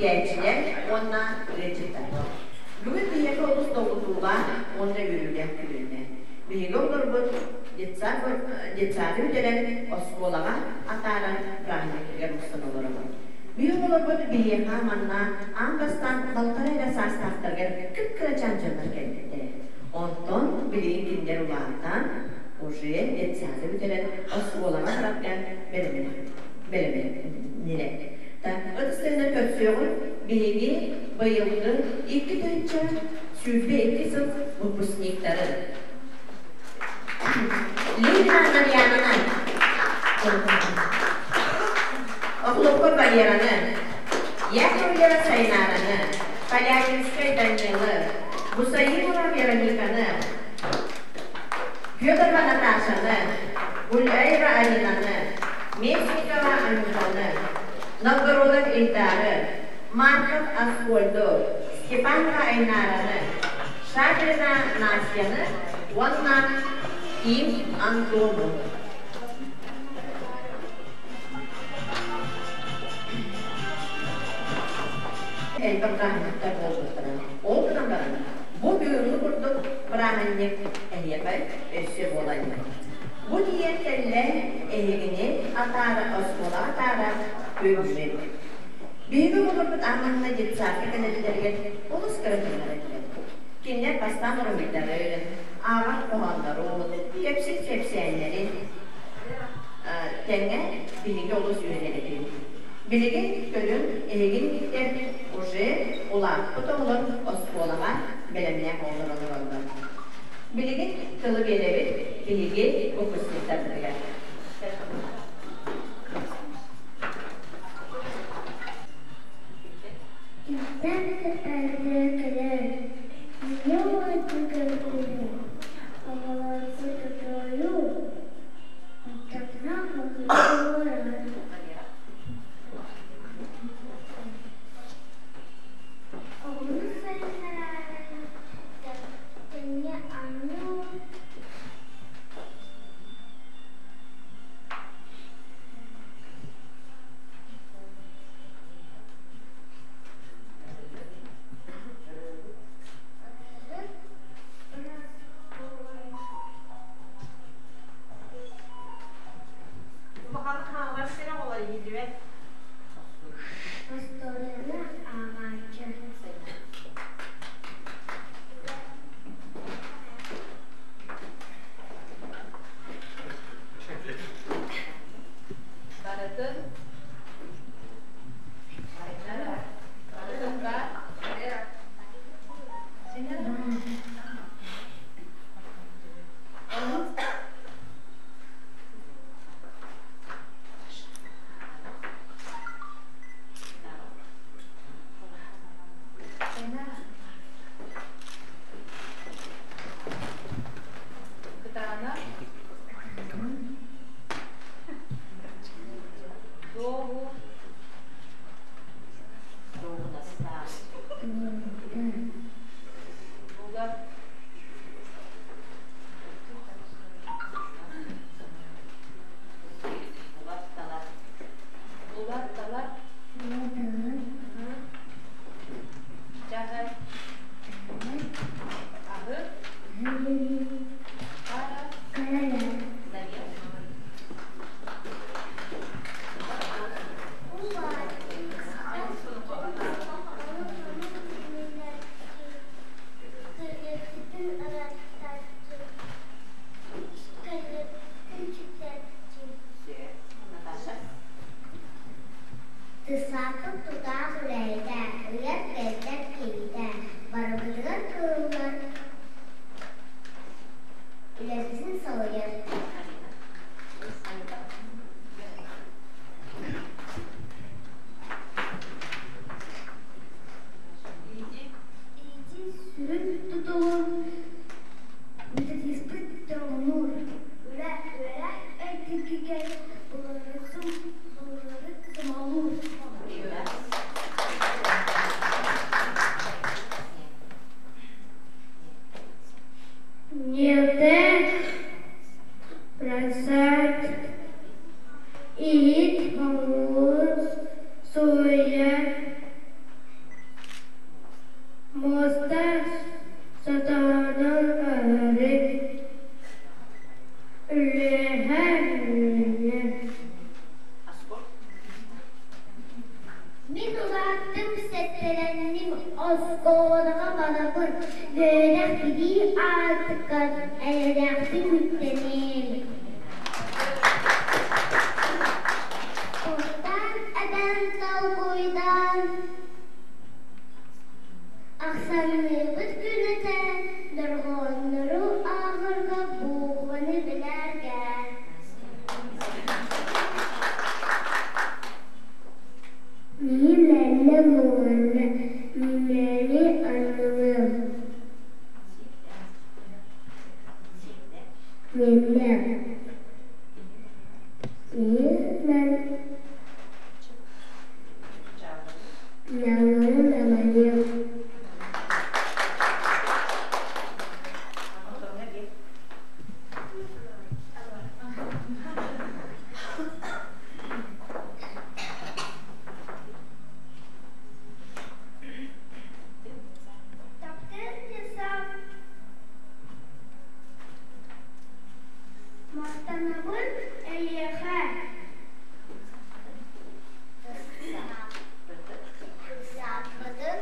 Иитээччилэр уонна ыалдьыттар. Бүгүн биһиэхэ олус долгутуулаах уонна үөрүүлээх күнүнэ. Биһиги оҕолорбут детсады бүтэрэн оскуолаҕа атаарар праздникыгар мустан олоробут. Биһиги оҕолорбут биһиэхэ манна аан бастаан балтараа эрэ саастаахтарыгар кып-кырачаан дьоннор кэлбиттэрэ. Онтон билигин кинилэр улаатан, уже детсады бүтэрэн оскуолаҕа барарга бэлэмнэннилэр. Ытыс тыаһынан көрсүөҕүҥ биһиги быйылгы 2022 сыл выпускниктарын Лина Нарьянаны, Охлопков Валераны, Яковлева Сайнараны, Полянинскай Данилы, Бусаимова Верониканы, Федорова Наташаны, Гуляева Аринаны, Местникова Анютаны, Новгородов Ильдары, Марков Аскольду, Степанова Айнараны, Шадрина Настяны уонна Ким Антону. Элбэх бырааһынньыктар буолбуттара. Ол гынан баран, бу бүгүҥҥү курдук бырааһынньык эһиэхэ өссө буолан иһэр. Бу тиийэн кэллэ эһигини атаара оскуола атаара күммүт. Биһиги оҕолорбут аан маҥнай детсадка кэлэллэригэр олус кыра дьоннор этилэр. Кинилэр бастаан уруһуйдарын, ааҕар хоһооннорун, кэпсиир кэпсээннэрин тэҥэ биһиги олус үөрэр этибит. Билигин көрүҥ, эһигин ииттэр уже улааппыт оҕолор оскуолаҕа бэлэмнээх оҕолор олороллор. Билигин тылы биэрэбит биһиги выпускниктарбытыгар. Кимтэн кэлэр, ийэ уоту көрдүрүн, оҕолорго тотоойу, оттомноох олорор. Оҕону сайыннараары тэҥҥэ оонньуур. Улаханнык хаалар сирэ оҕолор иһиллибэт. Остуоруйаны ааҕааччы. Барытын барытын бар. Кытаанах Туоһу Дуоһунастаах Булар Булар-талар Булар-талар Чаһы Аһы Хара Дарья. Наташа. Тысааппыт тутаах үлэһитэ, ыйар-кэрдэр киһитэ, барыбытыгар кыыллар үлэбитин салайар. Иити сүрүн тутулун методиспыт торумнуур. Үлэ үөрэх өттүгэр буларытын сомоҕолуур. Ньиэрдэ, процент, иһит, хомус, суруйар. Эйэлээхтик үктэниҥ. Оттон эбэм толкуйдаан Ахсанныыбыт күнэтэ дорҕооннору ааҕарга буукубаны билэргэ. Миимэннэ муҥанна, миимэни аннылыам. Миимэ. Миимэн Намыһын наманыам. Таптыыр десант Махтанабын эйиэхэ. Сааппытын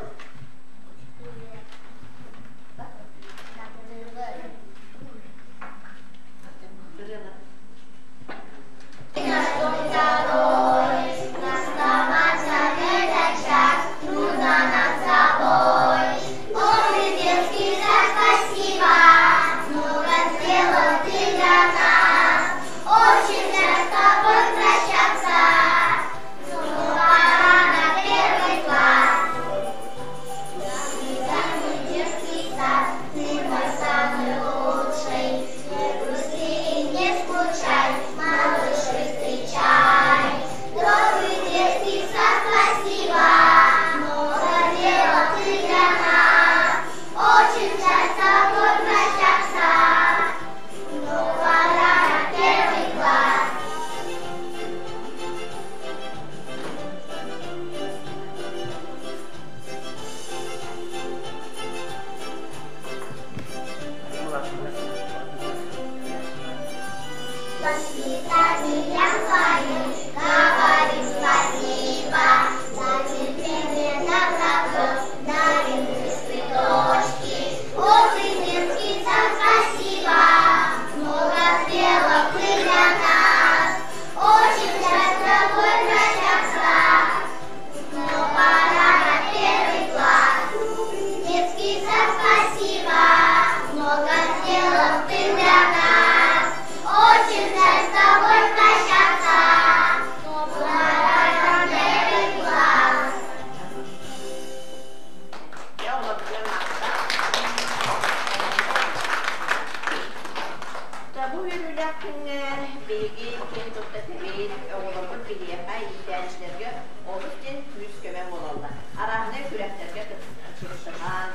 Бу үөрүүлээх күҥҥэ биһиги киэн тутта тэбит, оҕолорбут биһиэхэ, иитээччилэргэ олус диэн күүс-көмө буолаллар. Арааһынай күрэхтэргэ кыттыһан,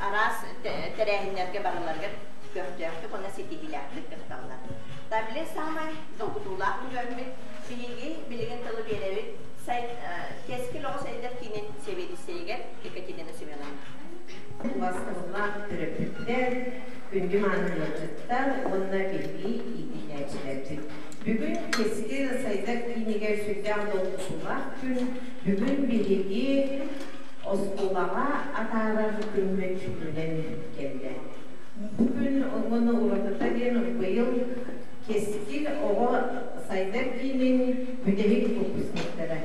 араас тэрээһиннэргэ барыларыгар көхтөөхтүк уонна ситиһиилээхтик кытталлар. Табли саамай долгутуулаах күнүөммүт биһиги билигин тылы биэрэбит Кэскил оҕо сайдар киинин сэбиэдиссэйигэр Екатерина Семеновна. Убастабыллаах төрөппүттэр, күндү мааны ыалдьыттар уонна биһиги иитиллээччилэрбит. Бүгүн Кэскил сайдар киинигэр сүрдээх долгутуулаах күн. Бүгүн биһиги оскуолаҕа атаарар күммүт үүнэн кэллэ. Бу күн уонна уратыта диэн быйыл Кэскил оҕо сайдар киинин бүтэһик выпускниктара.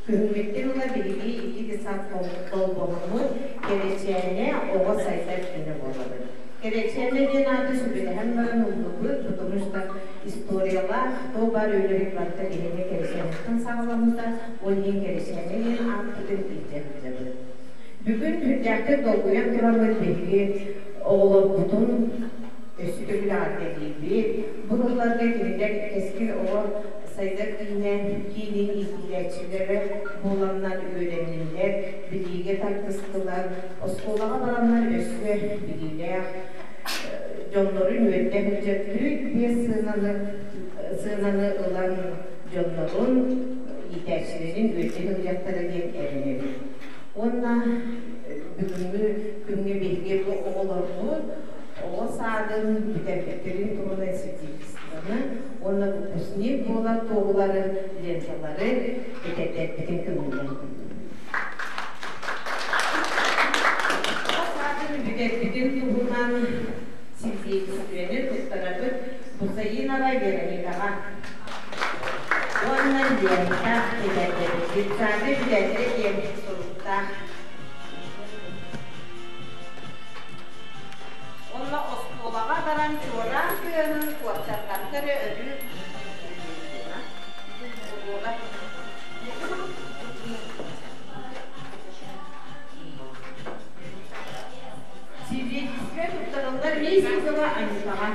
Күһүҥҥүттэн ыла биһиги икки десант холбоһоммут Кэрэчээнэ оҕо сайдар киинэ буолабыт. Кэрэчээнэ диэн ааты сүбэлэһэн баран ыллыбыт, потому что историялаах, то бар үлэбит барыта биһиги Кэрэчээнэттэн саҕаламмыта, ол иһин Кэрэчээнэ диэн ааппытын илдьэ сылдьабыт. Бүгүн сүрдээхтик долгуйан тураммыт биһиги оҕолорбутун өссө төгүл эҕэрдэлиибит. Бу сылларга кинилэр Кэскил оҕо сайдар киинэ киинин иитиллээччилэрэ буоланнар үөрэннилэр, билиигэ тардыстылар, оскуолаҕа бараннар өссө билиилээх дьоннорун үөрдэ сылдьар 4-5 сыананы сыананы ылан дьоннорун, иитээччилэрин үөрдэ сылдьыахтара диэн эрэнэбит. Уонна бүгүҥҥү күҥҥэ биһиги бу оҕолорбут оҕо саадын бүтэрбиттэрин туһунан свидетельствоны уонна выпускник буолар туоһулары, ленталары этэрдэрбитин көҥүллээтим. Оҕо саадын бүтэрбитин туһунан Хусаинова Вероникаҕа уонна лента кэтэрдэбит. Детсады бүтэрдэ диэн суруктаах. Онно оскуолаҕа баран чуораан тыаһын куоттарбакка эрэ өрүү Свидетельство туттарыллар Местникова Анютаҕа.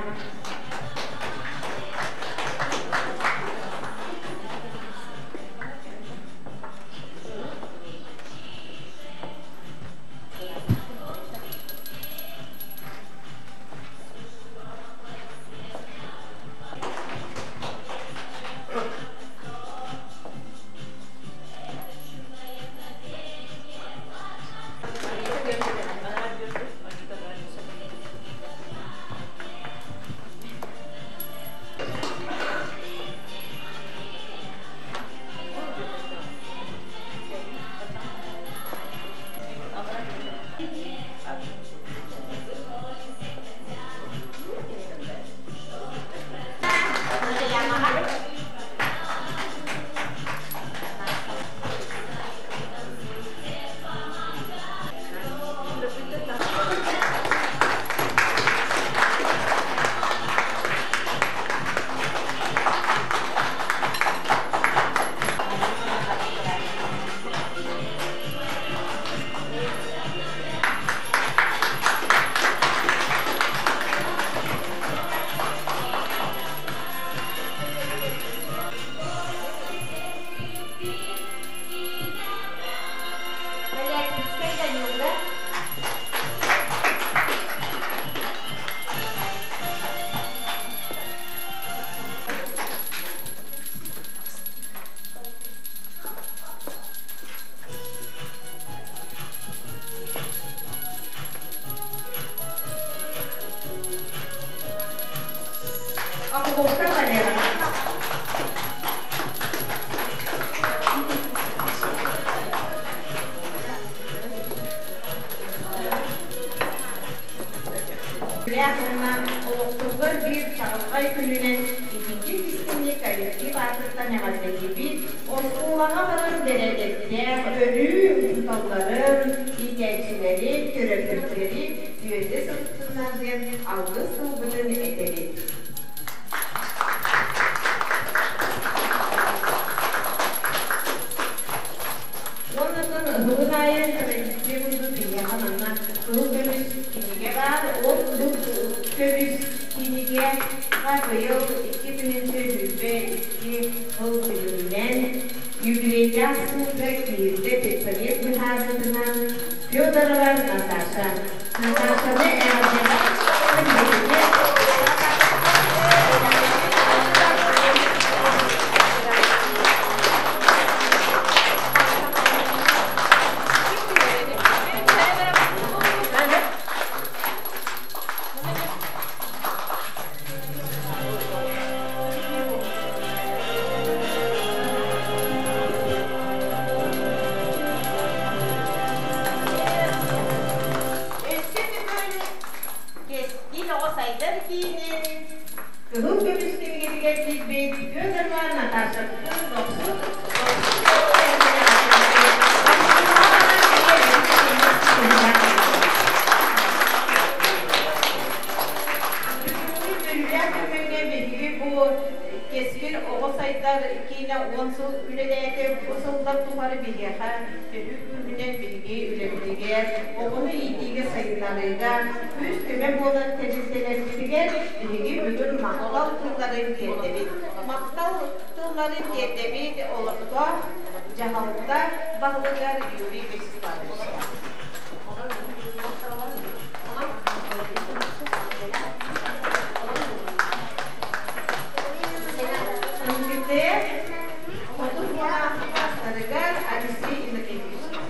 Бэлээккэ Данилга. Окловка Валера. Үлээх уонна олохтугар биир чаҕылхай күнүнэн итинник-истиҥник коллектив аатыттан эҕэрдэлиибит, оскуолаҕа баран бэрээдэктээх өрүү учууталларын, иитээччилэри, төрөппүттэри үөдэ сырыттыннар диэн алгыс тылбытын этэбит. Уоннаттан ыһылын аайы традиция курдук биһиэхэ манна кыһыл көмүс кинигэ баар. Ол кыһыл көмүс кинигэ быйыл 2022 сыл түмүгүнэн юбилейдаах сылга киирдэ педсовет быһаарыытынан Федорова Наташа. Наташаны эҕэрдэлээн Өссө бүгүн Кэскил оҕо сайдар киинин Кыһыл көмүс кинигэтигэр киирбит Федорова Наташабытын дохсун Бүгүҥҥү күҥҥэ биһиги бу Кэскил оҕо сайдар киинэ 10 сыл үлэлээтэ. Бу сыллар тухары биһиэхэ төһүү күүһүнэн биһиги үлэбитигэр, оҕону иитиигэ сайыннарыыга күүс-көмө буолар тэрилтэлэрбитигэр биһиги бүгүн махтал тылларын тиэрдэбит. Махтал тылларын тиэрдэбит олохтоох дьаһалта баһылыгар Юрий Вячеславовичка. МГТ 30 класстарыгар Алексей Иннокентьевичка.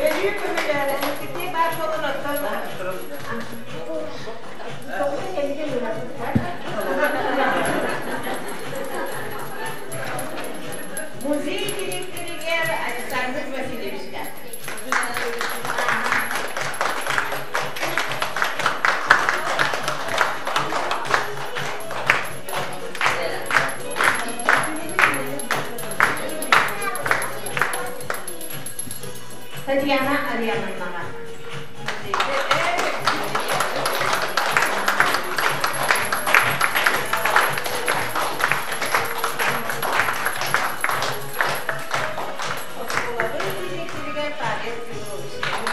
Өрүү көмөлөөр МГТ баар буолан оттон Тоҕус кэмигэр ыраатыттар. Музей директорыгар Александр Васильевичка. Оскуолабыт дириэктэригэр Павел Петровичка.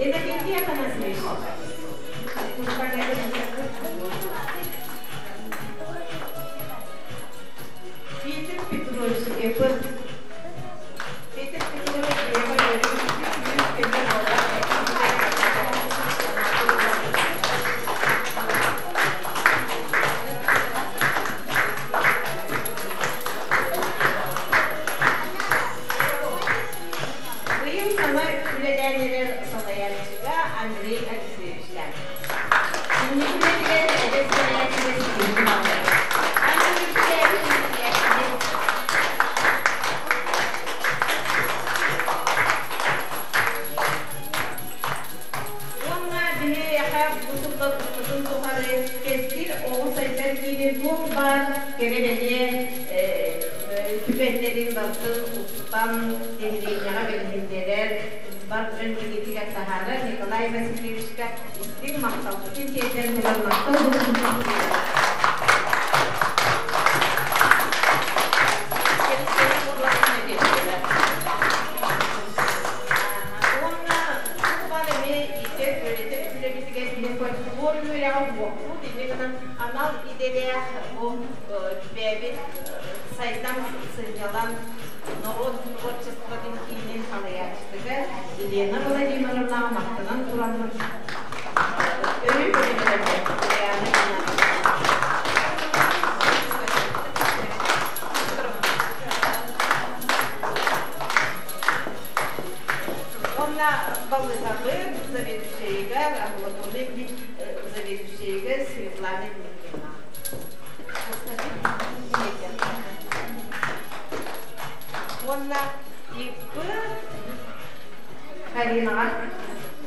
Иннокентий Афанасьевич. Петр Петрович Епы. Петр Петрович Ева Юрьевич Быйыл саҥа үлэлээн эрэр салайааччыга Андрей Алексеевичтаах. Инники үлэтигэр эдэр салайааччыга ситиһии баҕарабыт. Аны үксээбит иитийээччини Уонна биһиэхэ бу сылга туппутун тухары Кэскил оҕо сайдар киинин туох баар кэрэ-бэлиэ түгэннэрин барытын устан нэһилиэнньэҕэ билиһиннэрэр, бар дьон билиитигэр таһаарар Николай Васильевичка истиҥ махталбытын тиэрдэн туран махтал Уонна баар эмиэ иитэр үөрэтэр үлэбитигэр биһи фольклор үөрэҕэ уоппут, инньэ гынан анал идэлээх бу бэйэбит сайдам сынньалаҥ норуот творчествотын киинин салайааччытыгар Елена Владимировнаҕа махтанан тураммыт өрүү көмөлөһөллөр Диана Уонна балыыһабыт заведующайыгар, амбулаторнай заведующайыгар Светлана Дмитриевна. Уонна ИП Каринаҕа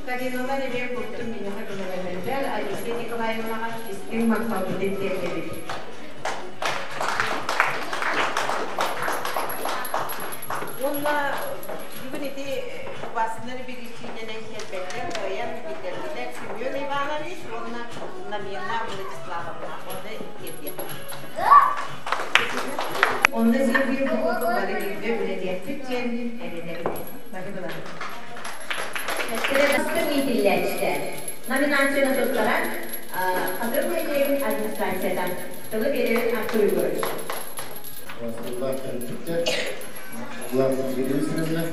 Кариналар эмиэ куртун минэхэ көмөлөһөллөр Алексей Николаевнаҕа истиҥ махталбытын тиэрдэбит. Уонна бүгүн ити убаастынар биричиинэнэн кэлбэттэр кыайан биллэрбитэ Семен Иванович уонна Намина Владиславовна. Онно тиэрдиэх. Онно син бу курдук бары бииргэ үлэлиэхпит диэн эрэнэбит. Бары булабыт. Бастыҥ иитиллээччитэ. Номинацияны туттаран Хатырык нэһилиэгин администрацията тылы биэрэр Артур Егорович. Бастыылаах төрөппүттэр, улахан бириисинэллэр,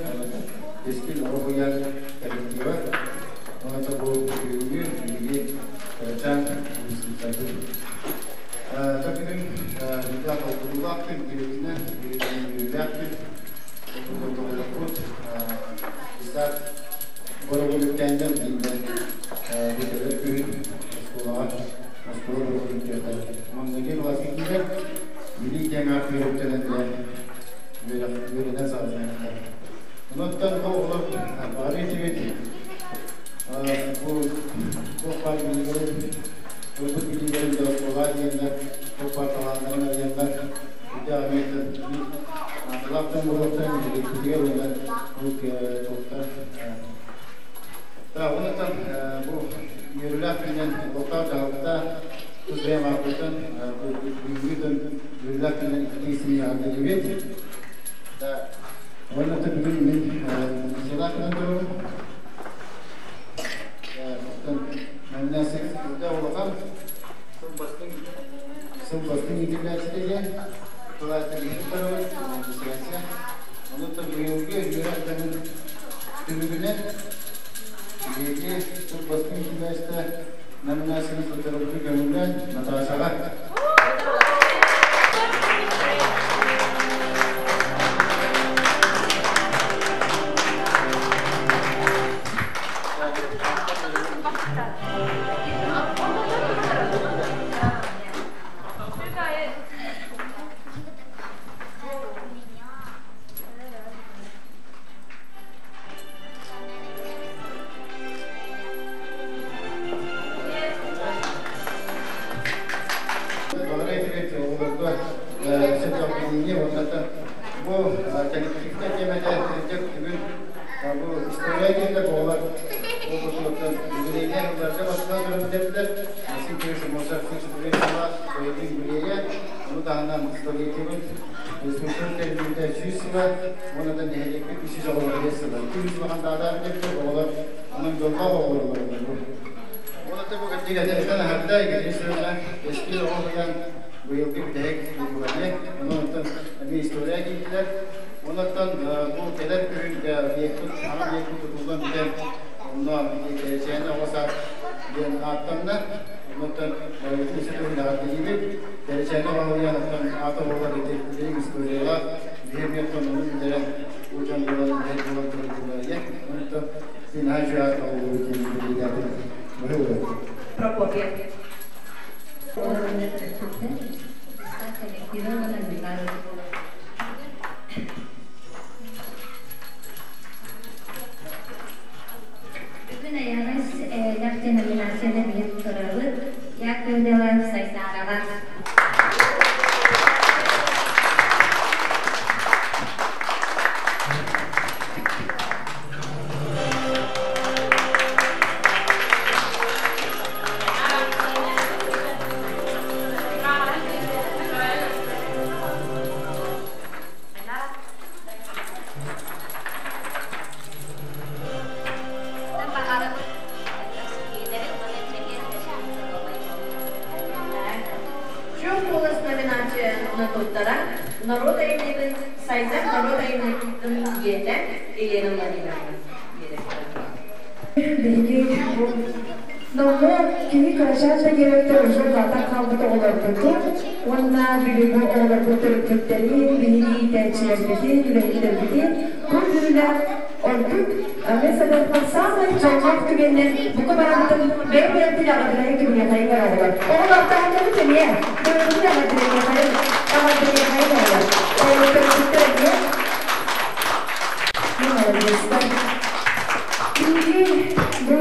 Кэскил оҕо уһуйаан коллектива, уонна бу бүгүҥҥү биһиги кырачаан выпускниктарбыт. Бүгүн элбэх толкуйдуулаах күн, үөрүүнэн, үөрүүлээх күн. Толкуйдуулахпыт Исаак Боробулүккээннэр дииллэр бу кэлэр күһүн оскуолаҕа оскуола боробулүктүөхтэрэ. Маҥнайгы кылааска киирэр Билии диэн аат үөрэхтэнэн үөрэнэн саҕаланыахтара. Онон бу оҕолор баҕар этибит бу туох баар билиилэрин, ылбыт билиилэрин да оскуолаҕа диэннэр, туох баар талааннарын арыйаннар, үрдээх эмиэ наадалаах дьон буолуохтарын нэһилиэкпитигэр уонна бу туохтар Да, онон бу үөрүүлээх күнүнэн олохтоох дьаһалта тус бэйэм ааппыттан бүгүҥҥү күн үөрүүлээх күнүнэн итии сымыйаҕын Да, уонна бүгүн мин миссиялаах гынан турабын. Оттон номинация үрдэ улахан сыл бастыҥ сыл бастыҥ иитиллээччитэ диэн тылааччы туттарабыт номинация. Онон быйылгы үөрэх дьонун түмүгүнэн биһиги сыл бастыҥ иитиллээччитэ номинацияны туттарабытын көҥүллээн Наташаҕа. Бу история диэнэ буолар. Бу курдуктан юбилейне ылларга бастан көрөмдөрдөр. Максим Кириллович Мосов сүүс сыла бэйэтин юбилейе. Ону таһынан столетиебыт республика тэриллибитэ 100 сыла, уонна да нэһилиэкпит 395 сыла. 200 улахан даада бүтэр оҕолор, онон дьоллоох оҕолор олороллор. Ол бу кырдьык этэн аһарда, Екатерина Семеновна, Кэскил оҕо уһуйаан быйылгы бүтэһик выпускник, онон оттон эмиэ история киирдилэр. Онон бу кэлэр күһүн объекпыт, саҥа объекпыт тутуллан бүтэн, онно Кэрэчээнэ оҕо саад диэн ааттанна. Онон барыбытын өссө төгүл эҕэрдэлиибит. Кэрэчээнэ оҕо уһуйаан оттон аата буолар ити дириҥ историялаах, биһи эмиэ оттон ону бүтэрэн, бу дьон буолан, үлэһит буолан турар. Онон син наһаа үчүгэй аат оҕолору диэн бэлиэтээтим. Бары буолар. Прокопьев. Бүгүн эйэҕэс эйэлээх номинацияны билэн турабыт. Яковлева Сайсарова. Чуор куолас номинацияны туттарар норуот айымньытын Сайдар норуот айымньытын дьиэтэ Елена Владимировна. Биһиги бу номнуо кини кырачаан да диэбэттэр уже улаатан хаалбыт оҕолорбутун уонна бүгүҥҥү оҕолорбут төрөппүттэрин, биһиги иитээччилэрбитин, үлэһиттэрбитин кур бүрүлээх ордук мен саныахпар саамай дьоллоох түгэннэр бука барыбытын бэйэ-бэйэбитин эҕэрдэлэһин түгүнэхэйин оҕолор. Оҕолор таһыннабыт эмиэ, дойдубутун эҕэрдэлэниэхэйин, эҕэрдэлиэхэйин оҕолор. Оҕолор төрөппүттэр эмиэ. Молодецтар. Биһиги бу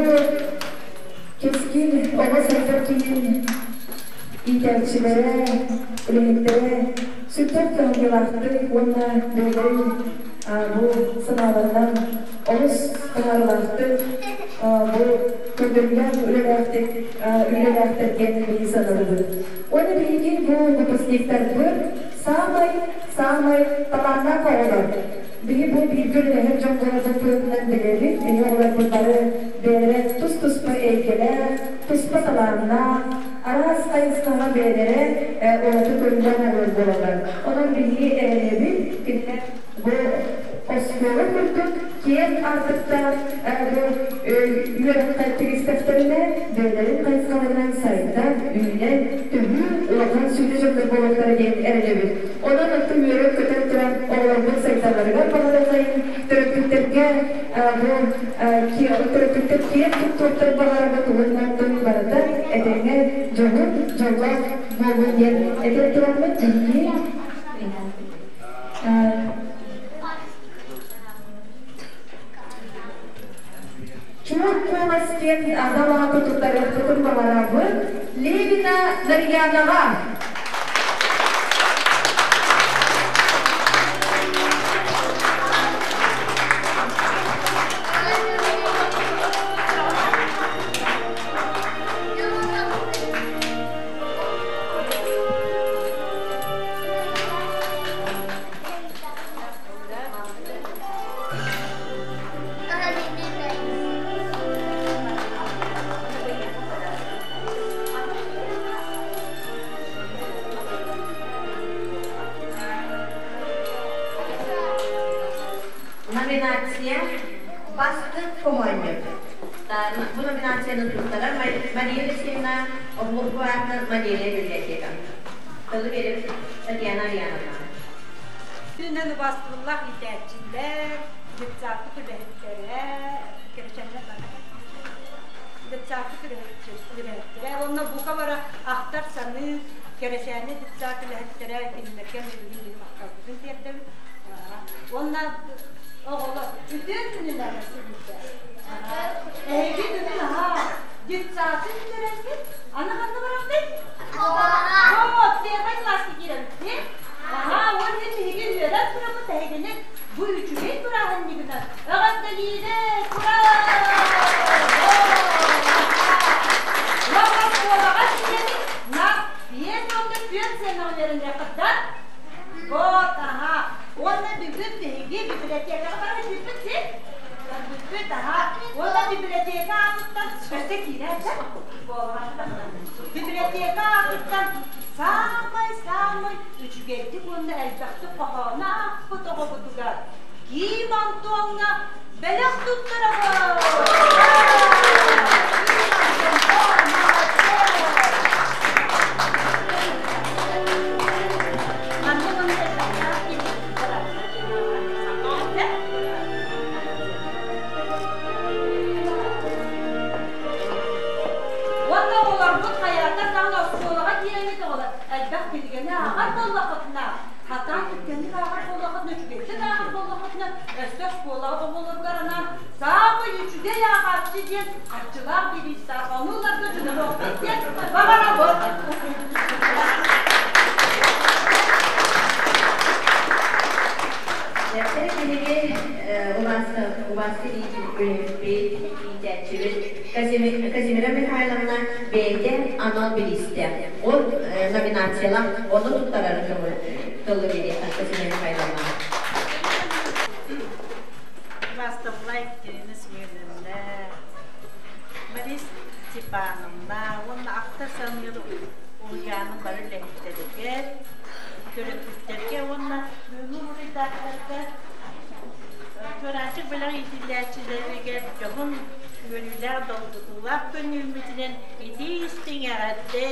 Кэскил оҕо сайдар киин иитээччилэрэ, үлэһиттэрэ сүрдээх кыһамньылаахтык уонна бэйэлэрин бу санааларынан олус таһаарыылаахтык бу көрдөрүүлээх үлэлээхтик үлэлээхтэргэ биһиги сананабыт. Уонна биһиги бу выпускниктарбыт саамай саамай талааннаах оҕолор. Биһи бу бииргэ үлэлэһэр дьон буоларбыт билэбит. Биһи оҕолорбут бары бэйэлэрэ тус-туспа эйгэлээх, туспа талааннаах, араас хайысхаҕа бэйэлэрэ ураты көрүүлээх оҕолор буолаллар. Онон биһиги эрэнэбит, кинилэр бу оскуола курдук киэҥ аартыктаах бу үөрэххэ тигистэхтэринэ, бэйэлэрин хайысхаларынан сайдан, үүнэн, төһүү улахан сүдү дьоннор буолуохтара диэн эрэнэбит. Онон оттон үөрэн-көтөн туран оҕолорбут сайдалларыгар баҕарыахайын, төрөппүттэргэ бу төрөппүттэр киэн туттуохтар баҕарабыт уонна оттон барыта этэҥҥэ дьоһун, дьоллоох буолун диэн этэн тураммыт биһиги Чуор куолас диэн анал ааты туттарыахпытын баҕарабыт Левина Нарьянаҕа. Номинация Бастыҥ хоһоонньут. Бу номинацияны туттарар Мария Алексеевна Орловка аатынан модельнай библиотека. Тылы биэрэбит Татьяна Ульяновна. Күнүнэн убаастабыллаах иитээччилэр, детсадка үлэһиттэрэ, кэрэчэннэр детсадка үлэһиттэрэ, уонна бука бара ахтар саныыр кэрэчээнэ детсад үлэһиттэрэ кинилэргэ бүгүн биһи махталбытын тиэрдэбит. Уонна оҕолор үтүө күнүнэн сүгүрдэ. Эһиги бүгүн аһаа детсадты бүтэрэргит, аны ханна бараҕытый? Вот, первый класска киирэбит. Аһаа, уонна биһиги үөрэн турабыт эһигини бу үчүгэй бырааһынньыгынан эҕэрдэлиибит. Өссө киирээччи Библиотека аатыттан саамай-саамай үчүгэйдик уонна элбэхтик хоһоону аахпыт оҕобутугар Ким Антоҥҥа бэлэх туттарабыт! Манна уонна Уонна оҕолорбут хайаатар даҕаны оскуолаҕа киирэммит оҕолор элбэх кинигэни ааҕар буоллаххытына, хатаан түргэнник ааҕар буоллаххытына, үчүгэйдик ааҕар буоллаххытына, өссө оскуолаҕа оҕолоругар анаан саамай үчүгэй ааҕааччы диэн харчылаах бириистаах ону ыларга дьулуһуохпут диэн баҕарабыт. Дьэ, биһиги убааскы үлэһиппит, иитээччибит Казимира Михайловна бэйэтэ анал бириистэ. Ол номинациялаах ону туттарары тылы биэриэххэ Казимира Михайловна. Убаастабыллаах Екатерина Семеновна, Мария Степановна уонна ахтар саныыр уһуйаанын бары үлэһиттэригэр, төрөппүттэргэ уонна бүгүҥҥү буруйдаахтарга Чуораанчык бэлэх иитиллээччилэригэр дьоһун үөрүүлээх долгутуулаах күн үүммүтүнэн итии-истиҥ эҕэрдэ!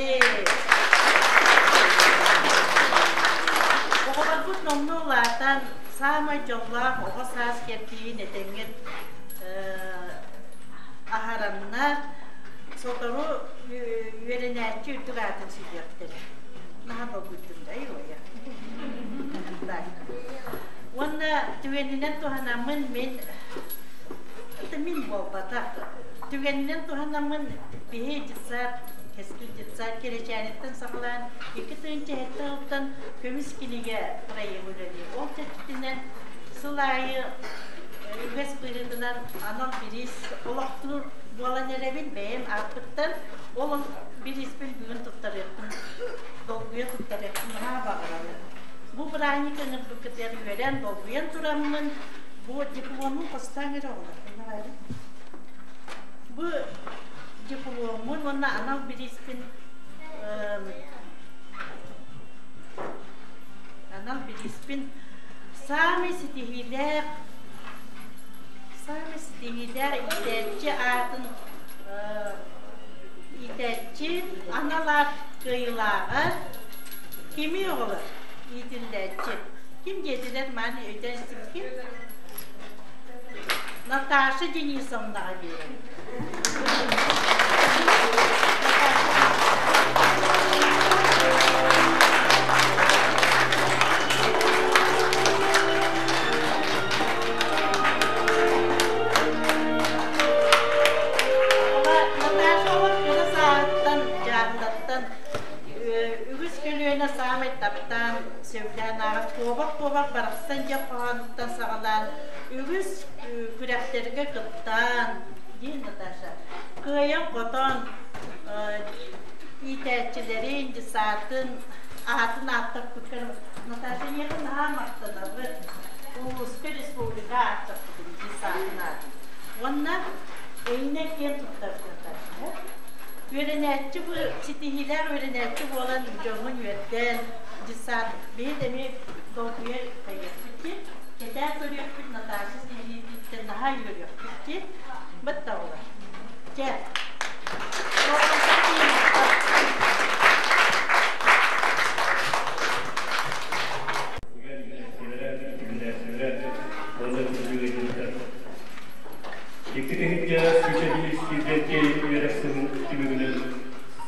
Оҕолорбут номнуо улаатан, саамай дьоллоох оҕо саас кэрдииһин этэҥҥэ аһараннар, сотору үөрэнээччи үрдүк аатын сүгүөхтэрэ. Наһаа долгуйдум да, айуойа. Так. Уонна түгэнинэн туһанаммын мин это мин буолбатах. Түгэнинэн туһанаммын биһи детсад, Кэскил детсад кэрэчээниттэн саҕалаан 2007 сылтан көмүс кинигэ проегы үлэлиир. Ол чэрчитинэн сыл аайы үгэс быһыытынан анал бириис олохтуур буолан эрэбин бэйэм ааппыттан. Ол бирииспин бүгүн туттарыахпын, долгуйа туттарыахпын наһаа баҕарабын. Бу бырааһынньык ыҥырбыккытыгар үөрэн, долгуйан тураммын, бу дипломун хостооҥ эрэ оҕолор. Бу дипломмун уонна анал бирииспин анал бирииспин саамай ситиһиилээх саамай ситиһиилээх иитээччи аатын иитээччи анал аат кыайыылааҕар кими оҕолор иитиллээччи ким диэтилэр мааны өйдөөн истибиккин Наташа Денисовнаҕа биэрэбин. Наташа олох кыра сааһыттан дьааһылаттан үгүс көлүөнэ саамай таптаан сөбүлээн ааҕар куобах-куобах барахсан диэн хоһоонуттан саҕалаан үгүс күрэхтэргэ кыттан диэн Наташа кыайан-хотон иитээччилэрин, десантын аатын ааттаппыккар Наташа эйиэхэ наһаа махтанабыт. Улууска, республика ааттаппытын десантын аатын. Уонна эйинэ киэн туттар Наташа. Үөрэнээччи ситиһиилээх үөрэнээччи буолан дьоҥҥун үөрдэн, десант биһи эмиэ долгуйа хайыахпыт дии. Кэтээн көрүөхпүт Наташа ситиһиититтэн наһаа үөрүөхпүт дии. Бытта оҕолор. Чэ. Икки тыһыынча сүүс сүүрбэккэ үөрэх сылын түмүгүнэн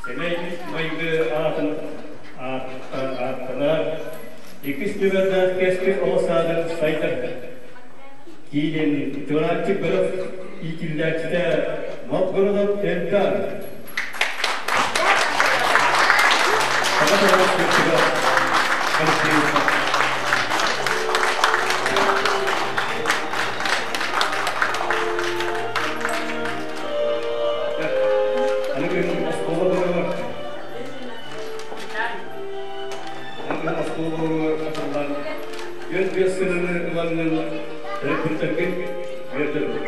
сэмэй майгы аатын ааттанар иккис нүмердээх Кэскил оҕо саадын сайдар киинин Чуораанчык бөлөх иитиллээччитэ Новгородов Эльдар Саха тылын Алексеевич. Аны күн оскуола быһыылар. Аны күн оскуола быһыылар атыллан, 4-5 сырыны ыланнын төрөппүттэргин үөрдөрбүт.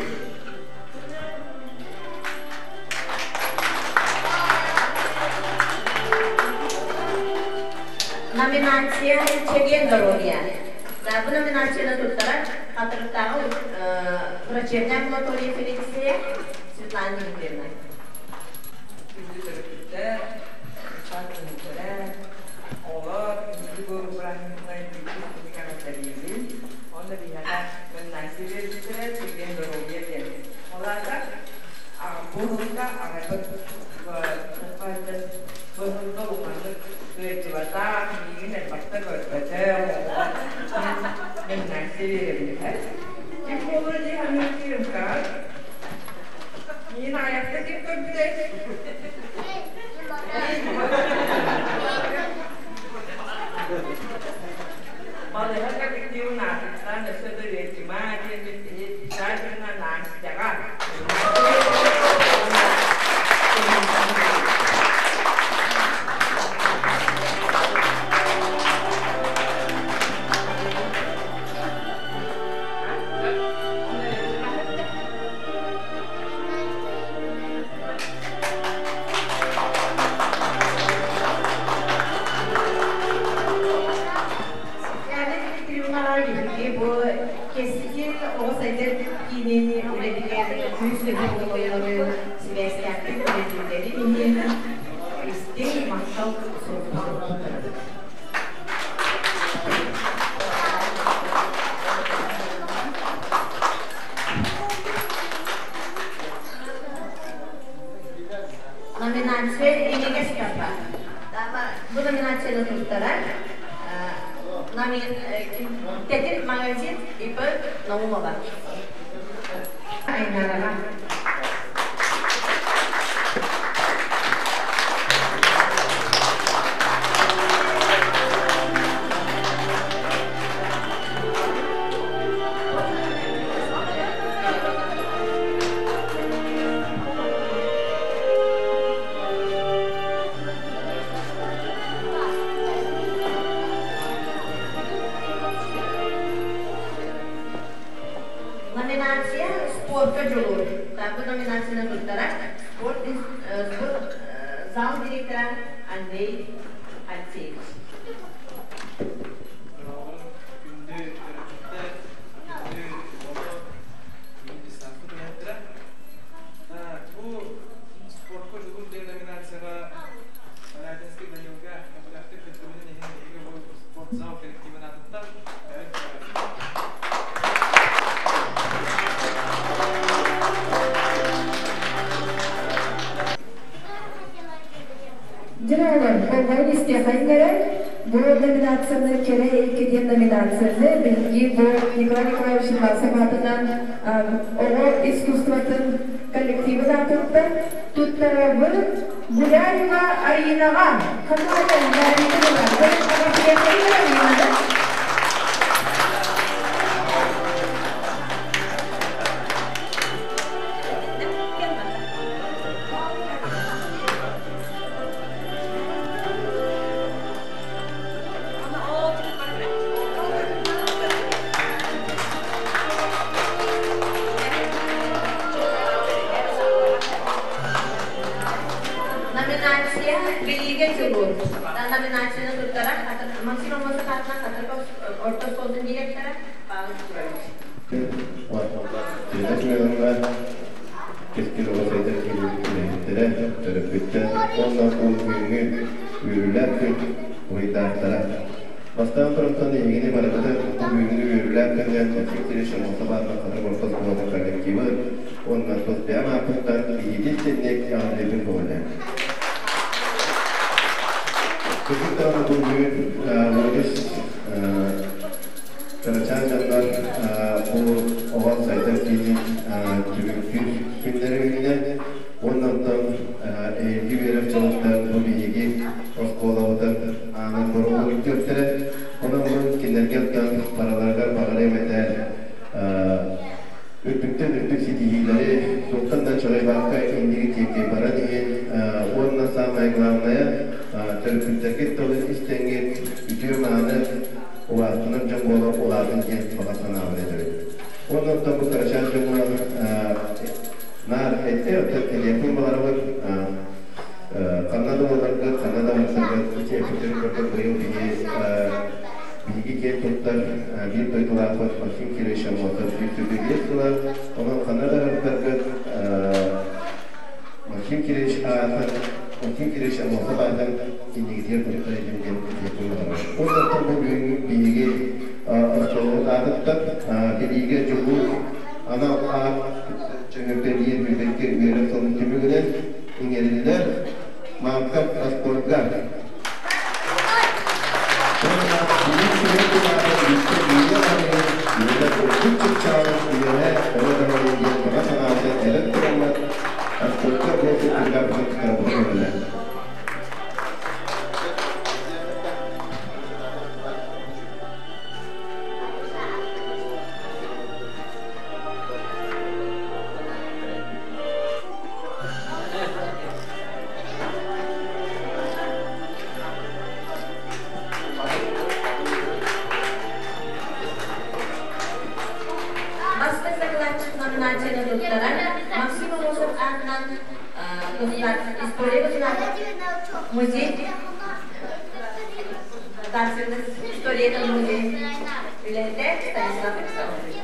Номинация «Чэгиэн доруобуйа». Бу номинацияны туттарар Хатырыктааҕы врачебная амбулатория фелиция Светлана Дмитриевна. Күндү төрөппүттэр, саат үлэһиттэрэ, оҕолор, күндү бырааһынньыгынан итиитик эҕэрдэлиибин. Уонна биһиэхэ номинация биэрбиттэрэ «Чэгиэн доруобуйа» диэн. Ол аата бу сылга аҕайбыт бу сылга улаханнык кыайдыбатах, миигин элбэхтэ көрбөтөх оҕоҕо номинация биэрэбин. Ким буолуо дии саныыр Миин аҕыйахта ким көрбүтэй? Балыыһа коллективын аатыттан өссө да Речима диэммит киһи Савина Настяҕа Светлана Дмитриевнаҕа биһиги бу Кэскил оҕо сайдар киинин үлэтигэр күүс-көмө буолалларын сибээстээхтик үлэлииллэрин иһин истиҥ махтал суруктарын Номинация «Имигэс кафе». Бу номинацияны туттарар Тэтим магазин ИП Наумова. Айнараҕа. Номинация «Спортка дьулуур». Бу номинацияны туттарар спорт, спорт зал директора Андрей Алексеевич. Күндү төрөппүттэр, күндү оҕолор, десантпыт үлэһиттэрэ. Бу спортка дьулуур диэн номинацияҕа Балятинский Данилга көмөлөөхтүк кыттыбытын иһин биһиги бу спортзал коллективын аатыттан Дьэ, болҕойон истиэхэйиҥ эрэ, бу номинацияны кэрэ эйгэ диэн номинацияны биһиги бу Николай Николаевич Власов аатынан оҕо искусствотын коллективын аатыттан туттарабыт Гуляева Аринаҕа. Ханна Арина? Номинация «Билиигэ дьулуур». Номинацияны туттарар Максим Аммосов аатынан Хатырык орто оскуолатын директора Павел Петрович. Елена Семеновна Кэскил оҕо сайдар киинин үлэһиттэрэ, төрөппүттэр уонна бу бүгүҥҥү үөрүүлээх күн уруйдаахтара. Бастаан турантан эһигини барыгытын бу бүгүҥҥү үөрүүлээх күнүнэн Алексей Сергеевич Аммосов аатынан Хатырык орто оскуолатын коллективын уонна тус бэйэм ааппыттан биһиги истинник эҕэрдэлиибин көҕүлээн. Кырдьык даҕаны бу бүгүн Логис Кырачаан дьоннор бу оҕо сайдар киинин түмүктүүр күннэрэ үүннэ уонна онтон эһиги үөрэх дьылыттан бу биһиги оскуолабытын аанын боруогун үктүөхтэрэ. Онон бу кинилэргэ оттон барыларыгар баҕарыам этэ үрдүктэн үрдүк ситиһиилэри, туохтан да чаҕыйбакка инники диэки баран иһин уонна самое главное төрөппүттэргит тылын истэҥҥит үтүө-мааны улаатынар дьон буола улаатын диэн баҕа санаабын этэбин. Уонна оттон бу кырачаан дьоҥҥо наар эттэ оттон этиэхпин баҕарабын ханна да буоларгыт, ханна да барсаргыт ити эппиттэрин курдук быйыл биһи дойдулаахпыт Максим Кириллович Аммосов 125 сыла, онон ханна да ыһыктаргыт Максим Кириллович аатын, Максим Кириллович Аммосов аатын иннигитигэр туттар этим диэн этиэхпин баҕарабын. Уонна бу бүгүҥҥү биһиги оскуолабыт аатыттан кэлиигэ дьулуур анал аат чөҥөргө биир бүтэккэ үөрэх сылын түмүгүнэн иҥэриллэр Марков Аспорга. Уонна биир сүрүн тутаата үстэ бииргэ аныгы үөрэх үрдүк чыпчаалын үөһэ оҕо дьоһунун диэн баҕа санаата эрэн тураммат Аспорга бу сылдьарбытын кытарбытын өтүлэ. Бастыҥ дакылаатчыт номинацияны туттарар Максим Аммосов аатынан история музей государственный историятын музей үлэһитэ Станислав Александрович.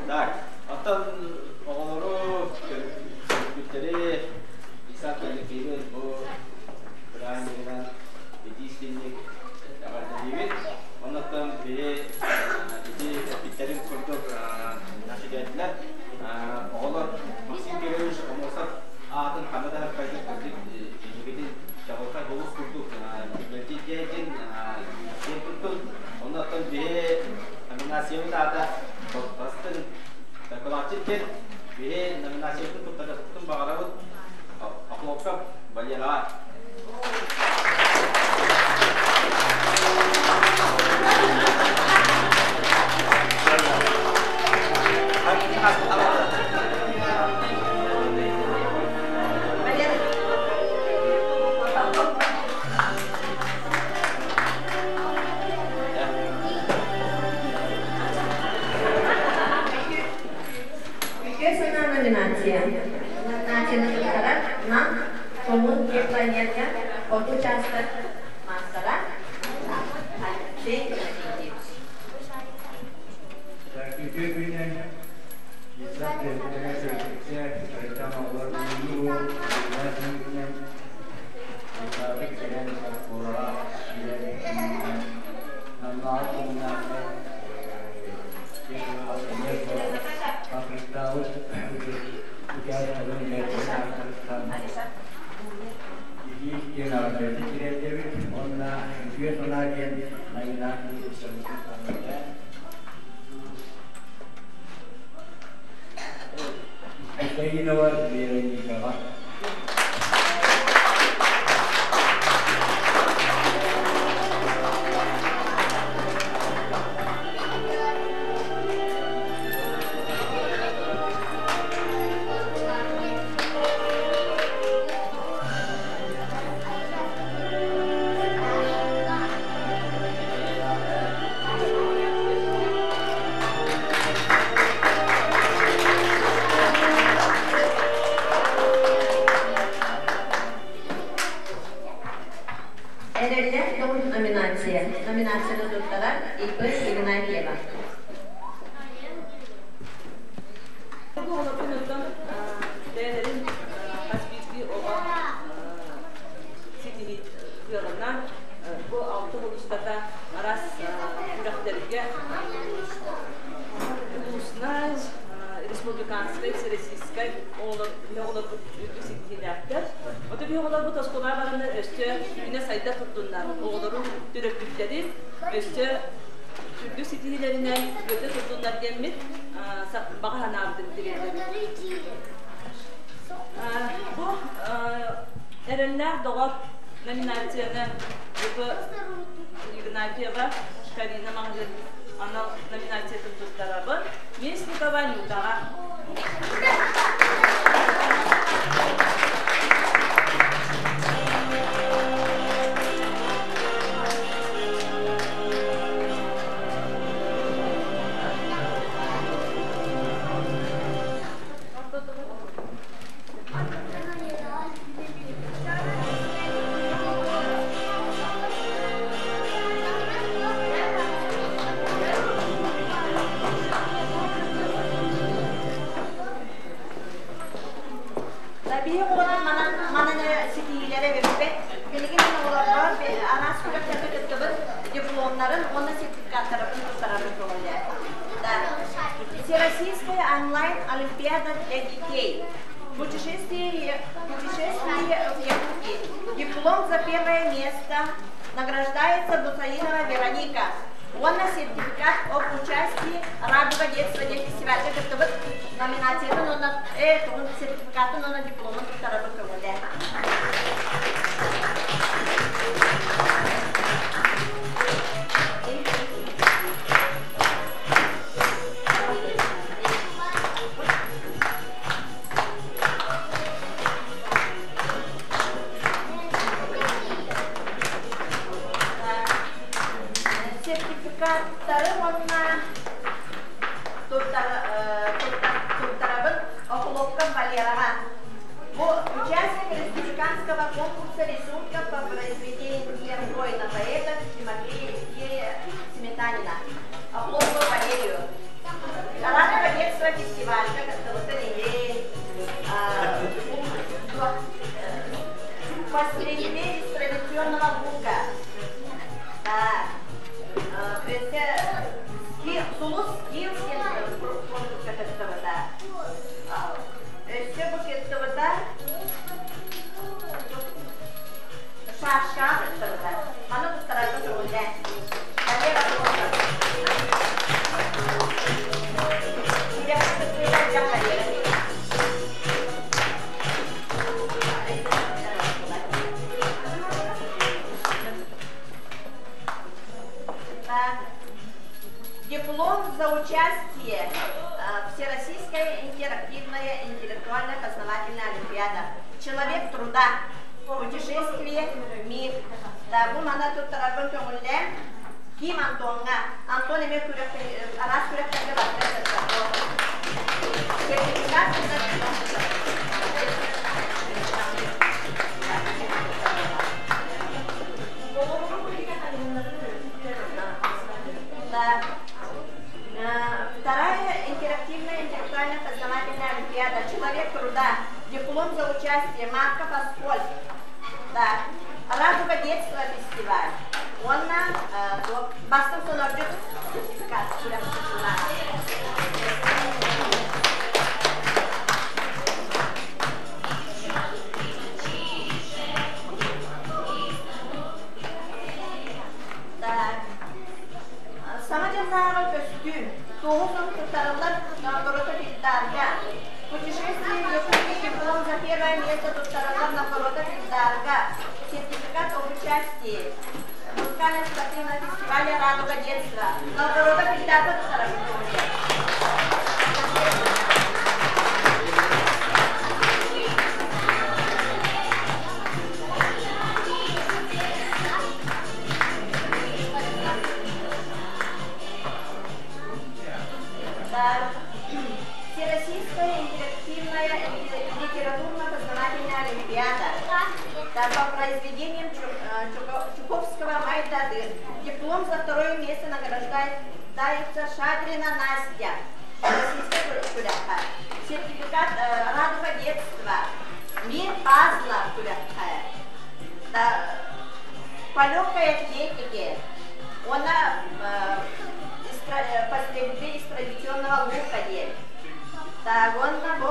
Так, оттон оҕолору, төрөппүттэри Исаак коллективын бу бырааһынньыгынан итии-истиҥник эҕэрдэлиибит. Оннуттан биһи ити эппиттэрин курдук нашидетеллэр оҕолор Максим Кириллович Аммосов аатын ханна да хаппайдык кырдьык инникитин чаҕылхай олус курдук дьиэн киэн туттун. Оннуттан биһи номинациябыт аата бастыҥ дакылаатчыт диэн биһи номинациябытын туттарыахпытын баҕарабыт Охлопков Валераҕа. Үтүө санаа номинация. Номинацияны туттарар Нам Коммун теплоэнерго хоту учаастак маастара Алексей Иннокентьевич. Үтүө күнүнэн Исаак Кэлбитигэр төрөппүттэр, өрүтэн оҕолор бүгүҥҥү уол үөрэх күнүнэн Исааҕы кэлэн оскуолаҕа киирэн Намнааҕы коммунальнай Хатырыктаабыт учаастагын үлэһиттэрин ааттарыттан Илиис диэн аҕабыты тириэрдэбит уонна Үтүө санаа диэн номинация Михаилова Вероникаҕа. Эрэллээх доҕор номинация. Номинацияны туттарар ИП Игнатьева. Оҕолорбун бэйэлэрин хас биирдии оҕо ситиһии кыаҕынан бу алта сыл устата араас күрэхтэргэ улуусунай, республиканскай, всероссийскай оҕолор оҕолорбут үрдүк ситиһиилээхтэр. Оту биһи оҕолорбут оскуолаҕа бараннар өссө үүнэ-сайда турдуннар. Оҕолору төрөппүттэрин өссө үрдүк ситиһиилэринэн үөрдэ турдуннар диэммит баҕа санаабытын тириэрдэбит. Бу эрэллээх доҕор номинацияны Игнатьева Карина маҕаһыын анал номинациятын туттарабын. Местникова Нютаҕа. Дипломнарын уонна сертификаттарын туттарарын көҥүллээх. Да. Всероссийская онлайн-олимпиада для детей. Путешествие, путешествие в Якутии. Диплом за первое место награждается Бусаинова Вероника. Уонна сертификат об участии Радуга детства диэн фестивальга кыттыбыт номинациятын уонна сертификатын уонна дипломун туттарарбыт көҥүллээх. Сертификаттары уонна туттарабын Охлопков Валераҕа. Бу участник республиканского конкурса рисунков по произведениям воина-поэта Тимофея Сметанина. Охлопков Валерию. Радуга детства фестивальга кыттыбытын иһин по стрельбе из традиционного лука. Өссө Сулус Скилс диэн конкурска кыттыбыта. Өссө бу кыттыбыта шашкаҕа кыттыбыта. Маны туттарарга көҥүллээн. Валера Прохоров. Күрэххэ кыттыыта элбэх Валера. Диплом за участие Всероссийская интерактивная интеллектуально-познавательная олимпиада «Человек труда. Путешествие в мир». Да, бу мана туттарарбын көҥүллээн Ким Антоҥҥа. Антон эмиэ араас күрэхтэргэ барыта Сертификат. Да. Вторая интерактивная интеллектуально-познавательная олимпиада «Человек труда». Диплом за участие Марков Аскольд. Да. Радуга детства фестиваль. Уонна бастыҥ сонордьут сертификат күрэх. Так. Саҥа дьыллааҕы көстүү. Туоһу сурук туттарыллар Новгородов Ильдарга. Путешествие в Якутию диплом за первое место туттарыллар Новгородов Ильдарга. Сертификат об участии в музыкально-спортивном фестивале «Радуга детства». Новгородов Ильдарга туттарабыт. Да. Всероссийская интерактивная литературно-познавательная олимпиада. Да, по произведениям Чуковского Майдадыр. Диплом за второе место награждается Шадрина Настя. Российская күрэххэ. Сертификат «Радуга детства». Мир пазла күрэххэ. Да, по легкой атлетике. Она по стрельбе из традиционного лука диэн. Так, уонна бу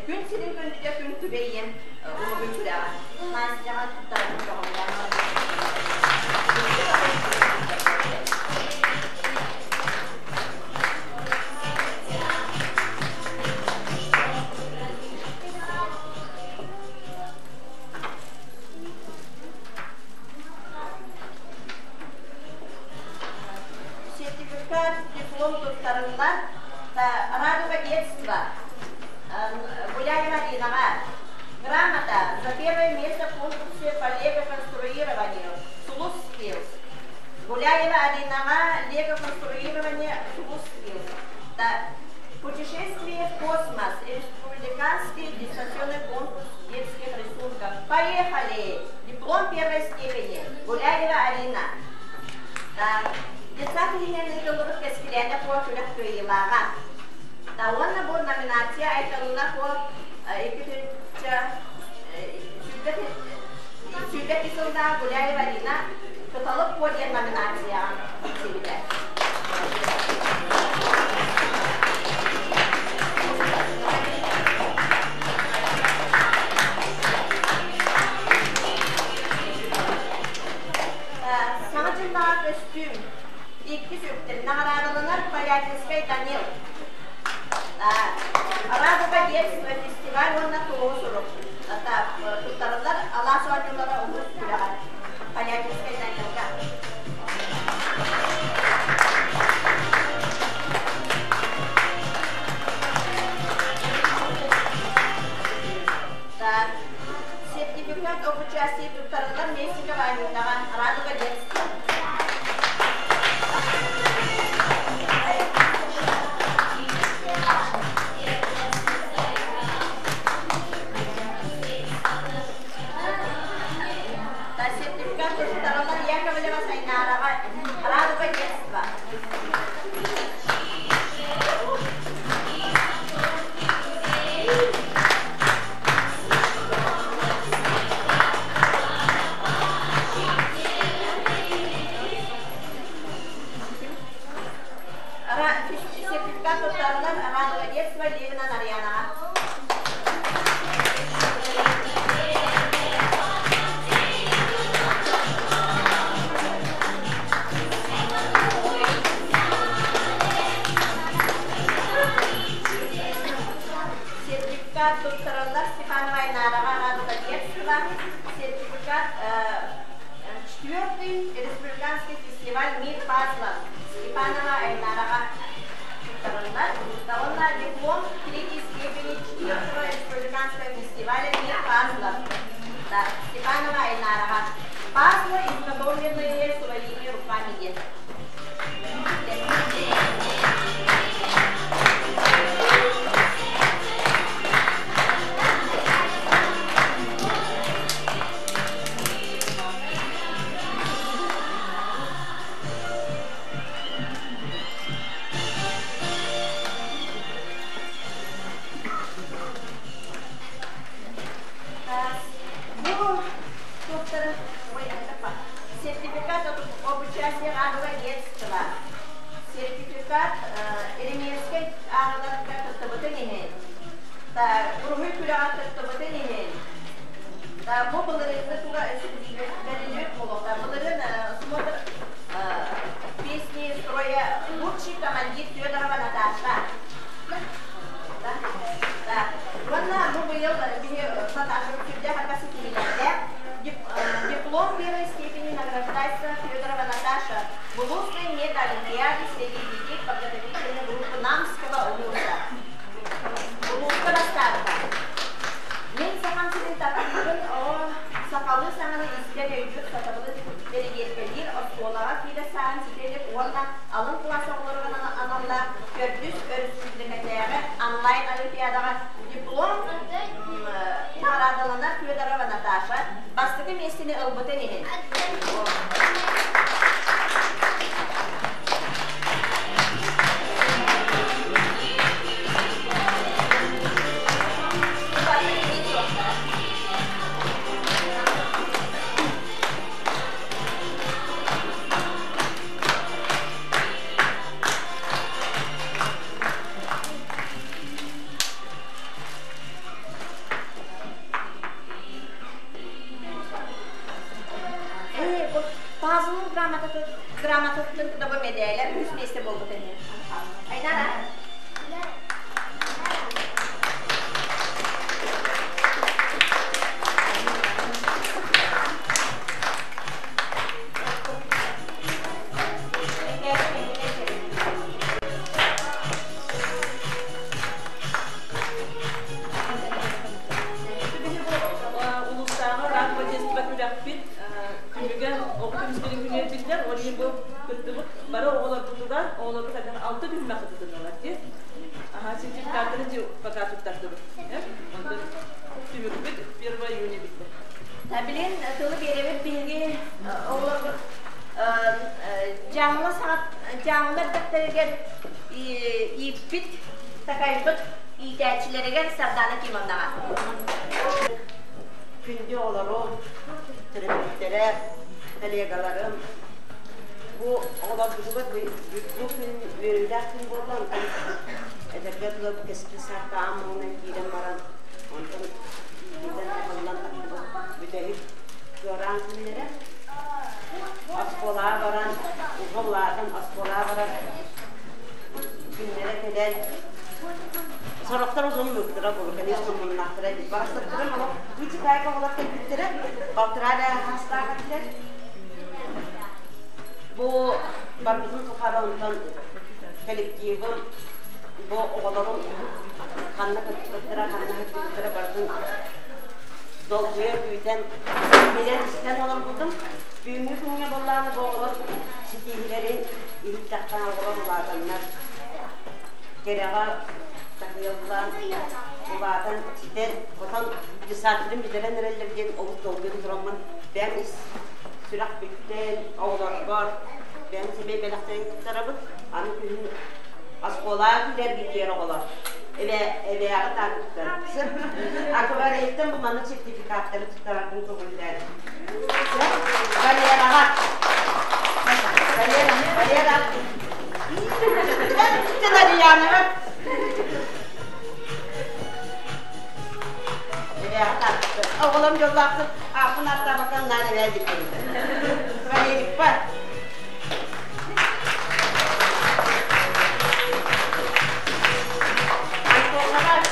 күн сирин күндүтэ күн күбэйиэн уруһуй күрэҕэ. Настяҕа туттарабын көҕүлээн. Сертификат, диплом туттарыллар. Радуга детства. Гуляева Аринаҕа. Грамота за первое место в конкурсе по лего-конструированию «Сулус Skills». Гуляева Аринаҕа лего-конструирование «Сулус Skills». Да. Путешествие в космос. Республиканский дистанционный конкурс детских рисунков. Поехали! Диплом первой степени. Гуляева Арина. Да. Детсад иһинэн ыытыллыбыт Кэскилээнэ Куо күрэх кыайыылааҕа. Да, уонна бу номинация Айталына Куо 2022 сыллаах Гуляева Арина. Кыталык Куо диэн номинацияҕа тиксибитэ. Саҥа дьыллааҕы көстүүм иккис үктэн наҕараадаланар Полятинскай Данил. Радуга детства фестиваль уонна туоһу сурук туттарыллар алаас оонньуулара улуус күрэҕэ Полятинскай Данилга. Сертификат об участии туттарыллар Местникова Анютаҕа Радуга детства. Сертификат туттарыллар Яковлева Сайнараҕа Радуга детства. Сертификат туттарыллар Радуга детства Левина Нарьянаҕа. Сертификат туттараллар Степанова Айнараҕа Радуга детства. Сертификат четвертый республиканский фестиваль «Мир пазлов» Степанова Айнараҕа туттарыллар. Уонна диплом третьей степени четвертого республиканского фестиваля «Мир пазлов» Степанова Айнараҕа. Пазлы, изготовленные своими руками диэн. Бу туохтары сертификат об участии Радуга детства. Сертификат Еремеевскэй ааҕыларга кыттыбытын иһин, уруһуй күрэҕэр кыттыбытын иһин, бу былырыыҥҥы туга бэриллибит буолуохтаах. Былырыын смотр песни строя лучший командир Федорова Наташа. Да. Уонна бу быйыл биһи Наташа сүрдээх элбэх ситиһиилэрдээх. Диплом первой степени награждается Федорова Наташа Булузской медолимпиаде среди детей подготовительной группы Намского улуса. Улууска бастаабыта. Мин сахам сирин таптыыбын, оо, сахалыы саҥаны истэр өйдүүр сатабылы бэрэбиэркэлиир оскуолаҕа киирэ саҕан ситэ илик уонна алын кылаас оҕолоругар аналлаах төрдүс өрөспүүбүлүкэтээҕи онлайн олимпиадаҕа диплом наҕараадаланар Федорова Наташа бастакы миэстэни ылбытын иһин. Пазлын грамотатын кытта медээлэ үс миэстэ буолбут эни. Айнара. Улуустааҕы рак детство күрэхпит түмүгэ оҕо көмүскэлин күнүгэр биллэр. Ол иһин бу кыттыбыт бары оҕолорбутугар, оҕолорбут алта түһүмэх кытыннылар дии. Аха, сертификаттары пока туттардыбыт. Онтон түмүкпүт 1 июня биллэр. Билин тылы биэрэбит биһиги оҕолорбут дьаҥла дьаҥлар дэптэригэр ииппит, такайбыт иитээччилэригэр Сардана Кимовнаҕа. Күндү оҕолорум, төрөппүттэрэ, Коллегаларым, бу оҕолорбутугар бу күн үөрүүлээх күн буолла, онтон эдэргэ дылы кэскил саакка аан маҥнай киирэн баран, онтон иитиллэн табыллан тахсыбыт бүтэһик чуораан күннэрэ. Оскуолаҕа баран, уһа улаатан оскуолаҕа барар күннэрэ кэлэн, сорохтор узун муктара буолу, конечно, муннахтара эбит. Барахсаттарым олох кыычыкаайка оҕолор кэлбиттэрэ, балтараа эрэ саастаах этилэр. Бу барбытын тухары онтон коллективым, бу оҕолорум ханна кыттыбыттара, ханна сылдьыбыттара барытын долгуйа күүтэн, билэн истэн олорбутум. Түүҥҥү күҥҥэ буоллаҕына бу оҕолор ситиһиилэрин иһиттэххэ оҕолор улаатаннар кэрэҕэ такыйаллаан улаатан ситэн хотон десантын бүтэрэн эрэллэр диэн олус долгуйан тураммын бэйэм ис сүрэхпиттэн оҕолорбор бэйэм сэмэй бэлэхтэрин туттарабыт. Аны күһүн оскуолаҕа киирэргитигэр оҕолор эбээҕи тааттар. Акварельтан бу маннык сертификаттары туттараргын көҥүллээн. Валераҕа. Валера, Валера. Нарьянова. Эбээҕи тааттар. Оҕолорум дьоллоохтук ааппын ааттаабакка наар эбээ диэбиттэр. Валерикпа. Антоновар.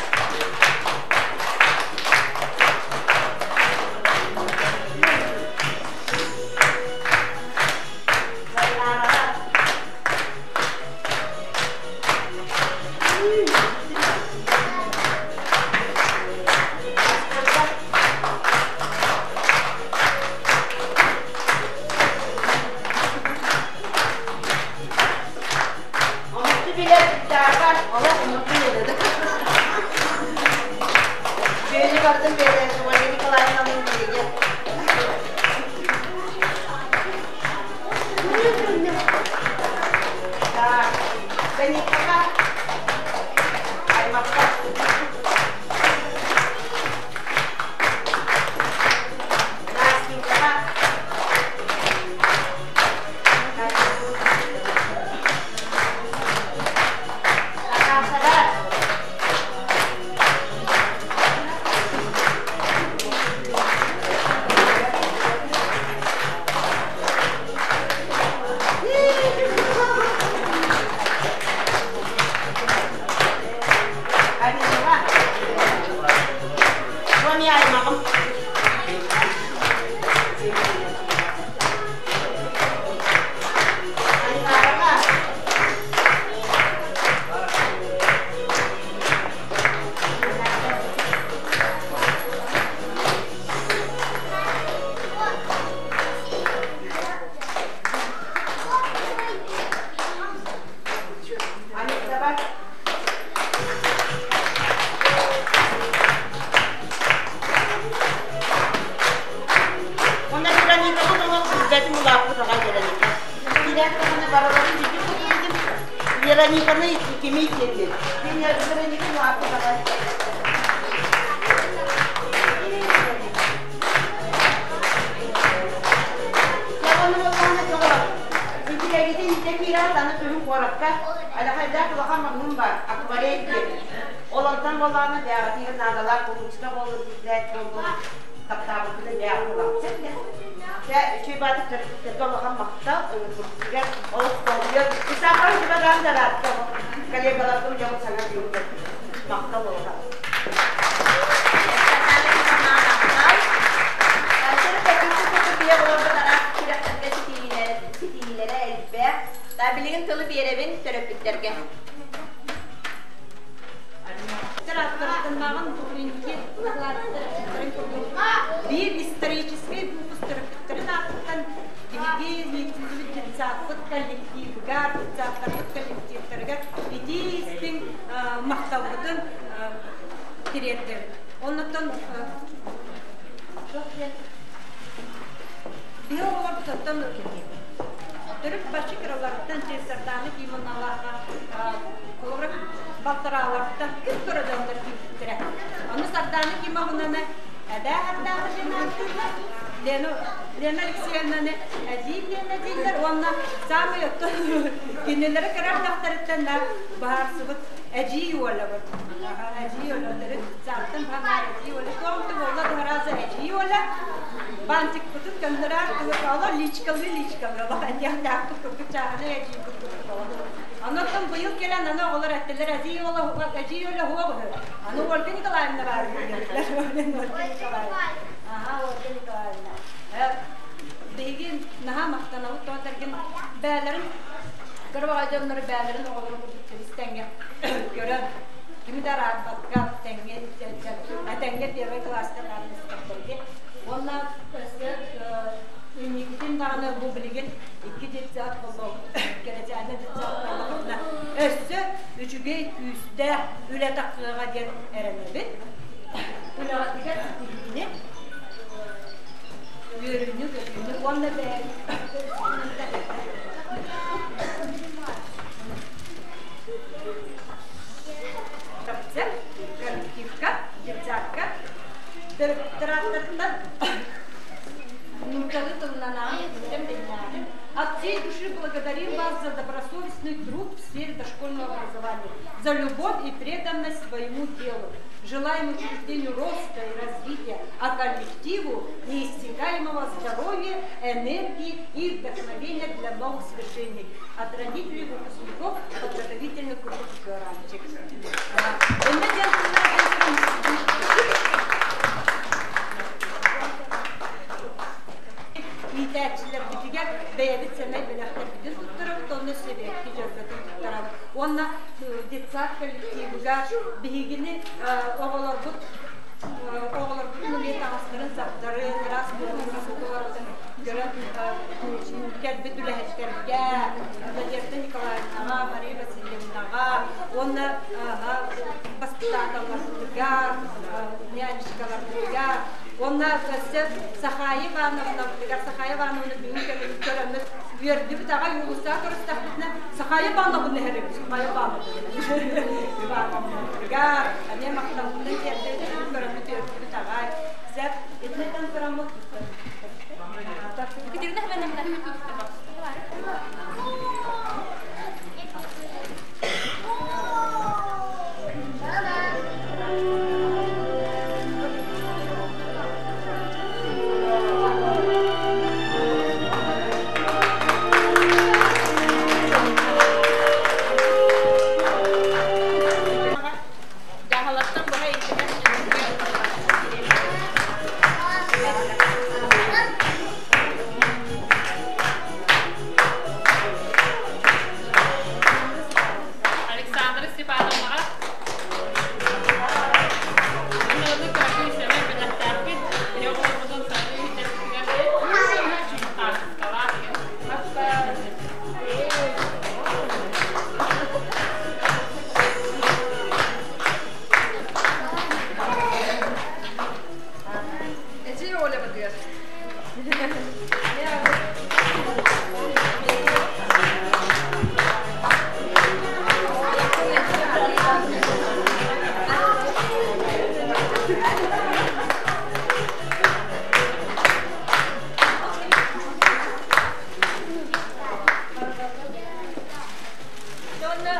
Сайнараҕа. Омукту билэр даака олох омукту билэр. Бүөнү бардым бэйэ Ольга Николаевналыын биһиги. Так, Даникаға аймаққа Настенькаға Наташаға Аминаға Роми аймағым. Айнараға Анитаға Онна Вероникабыт олох билбэтим улааппыт аҕай Вероника. Киирээт даҕаны барыларын бииргэ кутуйдум. Верониканы кимий диэтим. Вероника улааппыт аҕай. Дьэ, онно буоллаҕына дьоҕор Ситилэргитин илдьэ киирээт аны күһүн куоракка Алехайдаах улахан маҥнын бар, акварель диэн. Ол онтон буоллаҕына бэйэҕитигэр наадалаах ручка буоллун, тетрадь буоллун, таптаабыккытын бэйэҕит ылаҕыт. Дьэ, үчүгэй баатыр төрөппүттэргэ улахан махтал, ыҥырбыккытыгар олус долгуйан, Исаакар Иванович Заратка коллегаларбын дьон саҥа диэбитэ. Махтал улахан. Ситиһиилэрэ элбэх. Да билигин тылы биэрэбин төрөппүттэргэ. Аттарыттаннаҕын Букринки биир историческай выпуск төрөппүттэрин аатыттан биһиги миитиннибит детсадпыт коллективыгар, детсадтарбыт коллективтарыгар итии истиҥ махталбытын тириэрдэбит. Оннуттан биһи оҕолорбут оттон төрүт бачча кыраларыттан Сардаана Кимоналааха холобура балтарааларыттан күн көрө дьоннор киирбиттэрэ. Ону Сардаана Кимовнаны эбээ Сардаана диэн ааттыыллар. Лену Лена Алексеевнаны эдьиий Лена дииллэр уонна саамай оттон кинилэри көрөр дьахтарыттан да баһаарсыбыт эдьиий Олябыт. Эдьиий Оля төрүт сааттан баһаар эдьиий Оля туом буолла дыһарааса эдьиий Оля бантикпытын көннөрөр олор личкалыы личкалыы олох этиэхтээхпит курдук чааһынай эдьиий курдук Оннуттан быйыл кэлэн аны оҕолор эттилэр эдьиий Оля эдьиий Оля хуох үһү. Аны Ольга Николаевна баар диэбиттэр. Ольга Николаевна. Аха, Ольга Николаевна. Биһиги наһаа махтанабыт тоҕо бээлэрин кырбаҕай дьоннору бээлэрин оҕолору курдук тэбис-тэҥҥэ көрөн кими да араарбакка тэҥҥэ тэҥҥэ первый класстан ааттастахтарги. Уонна өссө инникитин даҕаны бу билигин икки детсад холбообут кэрэчээнэ детсад буоллаҕына өссө үчүгэй күүстээх үлэ тахсыаҕа диэн эрэнэбит. Үлэҕитигэр ситиһиини үөрүүнү көтүүнү уонна коллективка, детсадка тракторынан нууччалыы тылынан От всей души благодарим вас за добросовестный труд в сфере дошкольного образования, за любовь и преданность своему делу. Желаем учреждению роста и развития, а коллективу неиссякаемого здоровья, энергии и вдохновения для новых свершений. От родителей выпускников подготовительных групп «Горанчик». Иитээччилэрбитигэр бэйэбит сэмэй бэлэхтэрбитин туттарабыт, онно сэбиэкки дьөрбөтүн туттарабыт. Уонна детсад коллективыгар биһигини оҕолорбут оҕолорбутун эмиэ таҥастарын саптарын, ыраас буоларын көрөн кэлбит үлэһиттэргэ Надежда Николаевнаҕа, Мария Васильевнаҕа уонна воспитателларбытыгар, нянечкаларбытыгар уонна өссө Сахая Ивановнабытыгар, Сахая Ивановна бүгүн көрөммүт үөрдүбүт аҕай уулуссаҕа көрүстэхпитинэ Сахая Ивановна эһэрибит, Сахая Ивановна Ивановнабытыгар эмиэ махталбытын тиэрдэбит, көрөммүт үөрдүбүт аҕай. Сеп, итинтэн тураммыт Дьаһалаттан быһа илдьитэн Александра Степановнаҕа Ыһыаны көрүү сэмэй бэлэхтээхпит. Биһи оҕолорбутун салгыы иһитэрбитигэр хаартыскалаах Эдьиий Оля бытыгар. Онно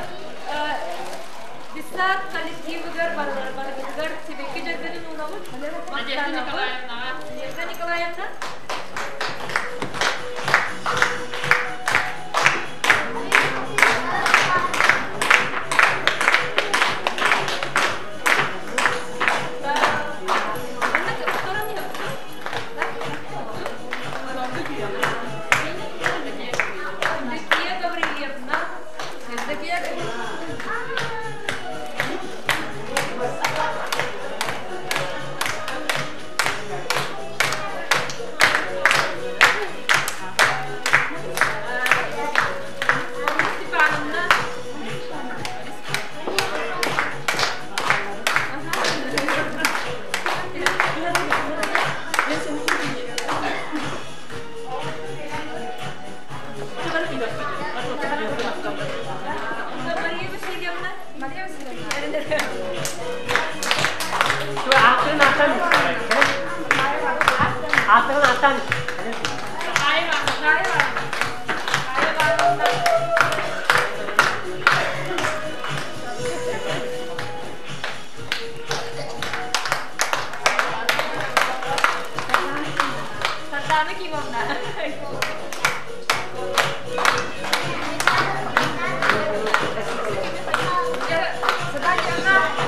Десант коллективыгар барыларыгар сибэкки дьөрбөтүн уунабыт. Надежда Николаевнаҕа. Надежда Николаевна. Евдокия Гаврильевна. Евдокия Степановна. Мария Васильевна. Мария Васильевна. Атын атын. Атын атын. Сардана Кимовна.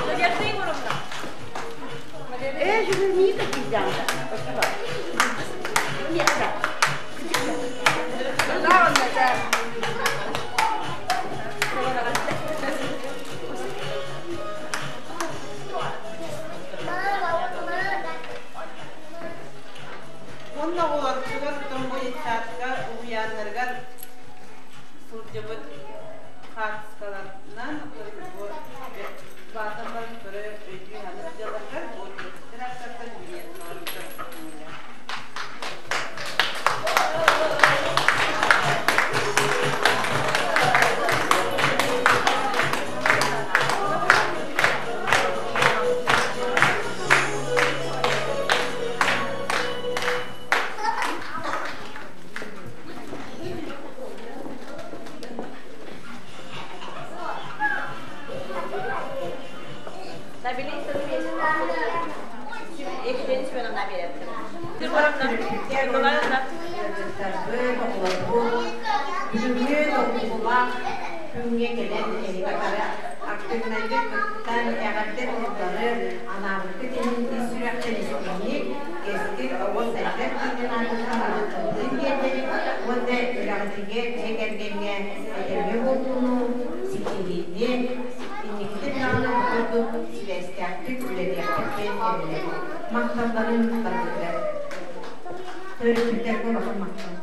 Надежда Егоровна. Э, не такие Спасибо. Нет, да. Онно оҕолорбутугар оттон бу детсадка уһуйааннарыгар сылдьыбыт хаартыскаларынан бу улаатан баран көрө өйдүү саныы сылдьалларыгар бу төрөппүттэр ааттарыттан Екатерина Семеновна берет. Бүгүҥҥү долгутуулаах күҥҥэ кэлэн эһиги бары актыыбынайдык кыттан эҕэрдэ тыллары анаабыккыт иһин ис сүрэхтэн истиҥник, кэскил оҕо сайдар киинин аатыттан махталбытын тиэрдэбит уонна үлэҕитигэр, дьиэ кэргэҥҥэ этэҥҥэ буолууну, ситиһиини, инникитин даҕаны бу курдук сибээстээхтик үлэлиэххит диэн эрэнэбит. Махталларын барытыгар. Төрөппүттэргэ улахан махтал.